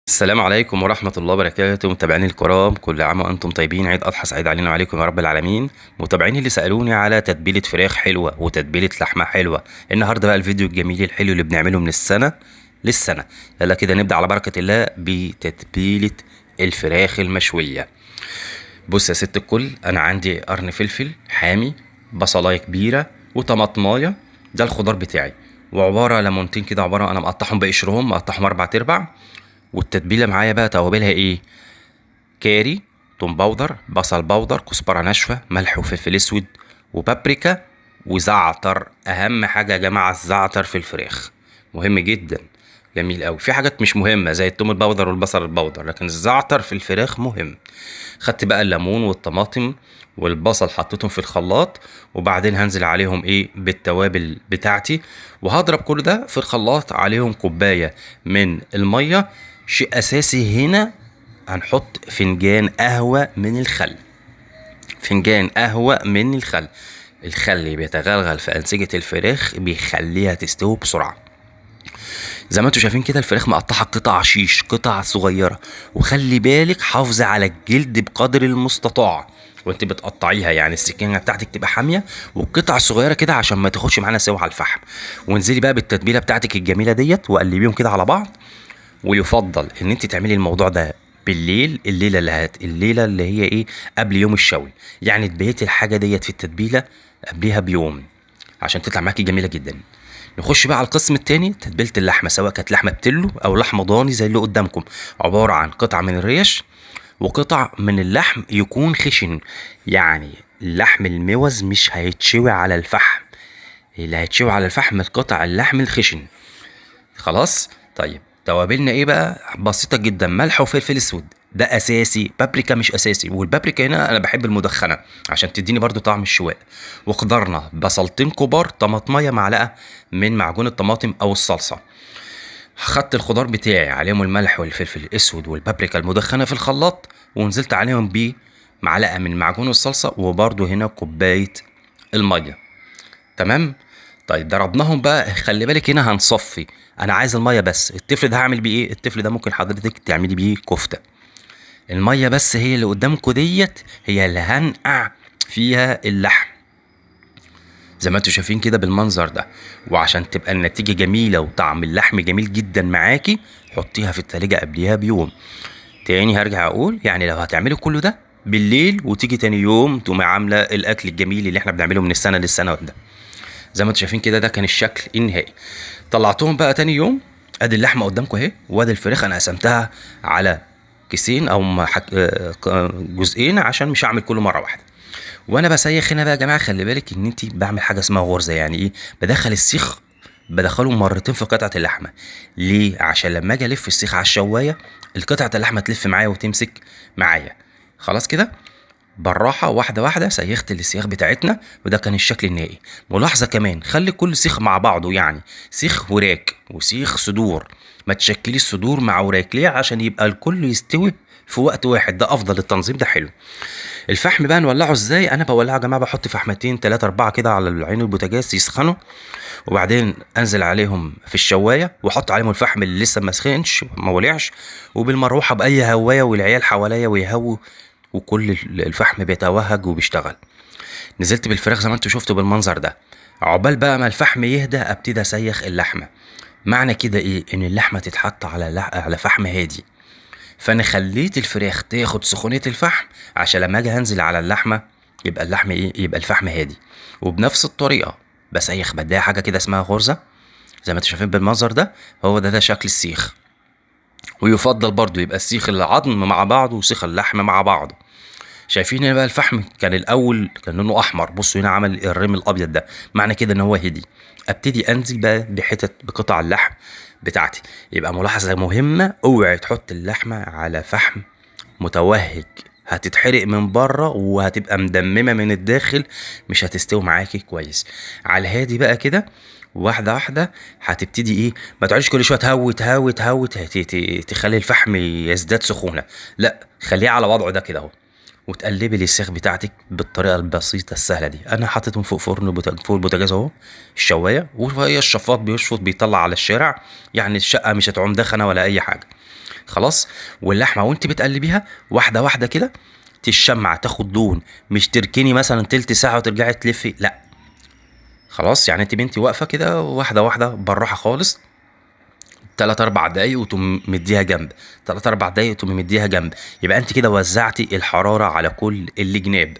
السلام عليكم ورحمة الله وبركاته. متابعيني الكرام، كل عام وأنتم طيبين. عيد أضحى سعيد علينا وعليكم يا رب العالمين. متابعيني اللي سألوني على تتبيلة فراخ حلوة وتتبيلة لحمة حلوة، النهاردة بقى الفيديو الجميل الحلو اللي بنعمله من السنة للسنة. يلا كده نبدأ على بركة الله بتتبيلة الفراخ المشوية. بص يا ست الكل، أنا عندي قرن فلفل حامي، بصلاية كبيرة، وطماطماية، ده الخضار بتاعي، وعبارة ليمونتين كده، عبارة أنا مقطعهم بقشرهم، مقطعهم 4/4. والتتبيله معايا بقى توابلها ايه؟ كاري، توم powder، بصل powder، كزبره ناشفة، ملح وفلفل اسود، وبابريكا، وزعتر. اهم حاجة يا جماعة الزعتر في الفراخ، مهم جدا، جميل قوي. في حاجات مش مهمة زي التوم ال powder والبصل ال powder، لكن الزعتر في الفراخ مهم. خدت بقى الليمون والطماطم والبصل حطيتهم في الخلاط، وبعدين هنزل عليهم ايه بالتوابل بتاعتي، وهضرب كل ده في الخلاط. عليهم كوباية من المية. شيء اساسي هنا هنحط فنجان قهوة من الخل، فنجان قهوة من الخل. الخل بيتغلغل في انسجة الفراخ، بيخليها تستوي بسرعة. زي ما انتم شايفين كده الفراخ مقطعه قطع شيش، قطع صغيرة، وخلي بالك حافظي على الجلد بقدر المستطاع وانت بتقطعيها، يعني السكينة بتاعتك تبقى حامية والقطع صغيرة كده عشان ما تاخدش معانا سوا على الفحم. وانزلي بقى بالتتبيله بتاعتك الجميلة ديت وقلبيهم كده على بعض. ويفضل ان انت تعملي الموضوع ده بالليل، الليلة اللي هي ايه قبل يوم الشوي، يعني تبيتي الحاجة ديت في التتبيله قبليها بيوم عشان تطلع معاكي جميلة جدا. نخش بقى على القسم الثاني، تتبيله اللحمة، سواء كانت لحمه بتلو او لحمه ضاني زي اللي قدامكم، عبارة عن قطع من الريش وقطع من اللحم يكون خشن، يعني اللحم الموز مش هيتشوي على الفحم، اللي هيتشوي على الفحم قطع اللحم الخشن. خلاص؟ طيب توابلنا ايه بقى؟ بسيطة جدا، ملح وفلفل اسود ده اساسي، بابريكا مش اساسي، والبابريكا هنا انا بحب المدخنه عشان تديني برضو طعم الشواء. وخضارنا بصلتين كبار، طماطميه، معلقه من معجون الطماطم او الصلصه. خدت الخضار بتاعي عليهم الملح والفلفل الاسود والبابريكا المدخنه في الخلاط، ونزلت عليهم بمعلقه من معجون الصلصه، وبرضو هنا كوباية المية. تمام؟ طيب ضربناهم بقى. خلي بالك هنا هنصفي، انا عايز المية بس. التفل ده هعمل بيه ايه؟ التفل ده ممكن حضرتك تعملي بيه كفته. المية بس هي اللي قدامكم ديت هي اللي هنقع فيها اللحم زي ما انتم شايفين كده بالمنظر ده. وعشان تبقى النتيجة جميلة وطعم اللحم جميل جدا معاكي، حطيها في التلاجة قبليها بيوم. تاني هرجع اقول، يعني لو هتعملي كل ده بالليل وتيجي تاني يوم تقومي عامله الاكل الجميل اللي احنا بنعمله من السنة للسنة ده. زي ما انتم شايفين كده ده كان الشكل النهائي. طلعتهم بقى تاني يوم، ادي اللحمة قدامكم اهي، وادي الفراخ انا قسمتها على كيسين او جزئين عشان مش هعمل كله مرة واحدة. وانا بسيخ هنا بقى يا جماعة، خلي بالك ان انت بعمل حاجة اسمها غرزه. يعني ايه؟ بدخل السيخ، بدخله مرتين في قطعه اللحمة. ليه؟ عشان لما اجي الف السيخ على الشوايه القطعة اللحمة تلف معايا وتمسك معايا. خلاص كده بالراحة واحدة واحدة سيخت السياخ بتاعتنا، وده كان الشكل النهائي. ملاحظة كمان، خلي كل سيخ مع بعضه، يعني سيخ وراك وسيخ صدور، ما تشكليش صدور مع وراك. ليه؟ عشان يبقى الكل يستوي في وقت واحد، ده افضل، التنظيم ده حلو. الفحم بقى نولعه ازاي؟ انا بولعه يا جماعة، بحط فحمتين 3 4 كده على العين البوتاجاز يسخنوا، وبعدين انزل عليهم في الشوايه واحط عليهم الفحم اللي لسه ما سخنش ما ولعش، وبالمروحه باي هواية والعيال حواليا ويهووا، وكل الفحم بيتوهج وبيشتغل. نزلت بالفراخ زي ما انتم شفتوا بالمنظر ده. عقبال بقى ما الفحم يهدى ابتدي اسيخ اللحمة. معنى كده ايه؟ ان اللحمة تتحط على فحم هادي. فانا خليت الفراخ تاخد سخونيه الفحم عشان لما اجي انزل على اللحمة يبقى اللحم ايه؟ يبقى الفحم هادي. وبنفس الطريقة بسيخ، بديها حاجة كده اسمها غرزه زي ما انتم شايفين بالمنظر ده. هو ده شكل السيخ. ويفضل برضو يبقى السيخ العظم مع بعضه وسيخ اللحم مع بعضه. شايفين هنا بقى الفحم كان الاول كان لونه احمر، بصوا هنا عمل الرمل الابيض ده، معنى كده ان هو هدي. ابتدي انزل بقى بحتت بقطع اللحم بتاعتي. يبقى ملاحظة مهمة، اوعي تحط اللحمة على فحم متوهج، هتتحرق من بره وهتبقى مدممه من الداخل، مش هتستوي معاكي كويس. على الهادي بقى كده واحدة واحدة هتبتدي ايه، ما تقعديش كل شوية تهوي تهوي تهوي تخلي الفحم يزداد سخونة، لا خليه على وضعه ده كده اهو، وتقلبي السيخ بتاعتك بالطريقة البسيطة السهلة دي. انا حاططهم فوق فرن فوق البوتاجاز اهو، الشوايه، وهي الشفاط بيشفط بيطلع على الشارع، يعني الشقة مش هتعوم دخنه ولا اي حاجة. خلاص. واللحمة وانت بتقلبيها واحدة واحدة كده تتشمع، تاخد لون، مش تركني مثلا تلت ساعة وترجعي تلفي، لا خلاص. يعني انت بنتي واقفة كده واحدة واحدة بالراحة خالص، 3 4 دقايق وتقوم مديها جنب، 3 4 دقايق وتقوم مديها جنب. يبقى انت كده وزعتي الحرارة على كل الجناب،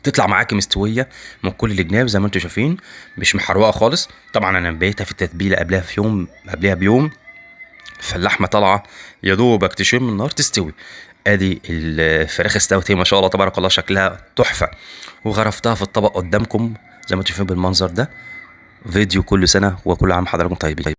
تطلع معاكي مستوية من كل الجناب زي ما انتم شايفين، مش محروقة خالص. طبعا انا مبيتها في التتبيله قبلها في يوم، قبلها بيوم، فاللحمه طالعه يا دوبك تشم النار تستوي. ادي الفراخ استوت ما شاء الله تبارك الله، شكلها تحفة. وغرفتها في الطبق قدامكم زي ما انتم شايفين بالمنظر ده. فيديو كل سنة وكل عام حضراتكم طيبين.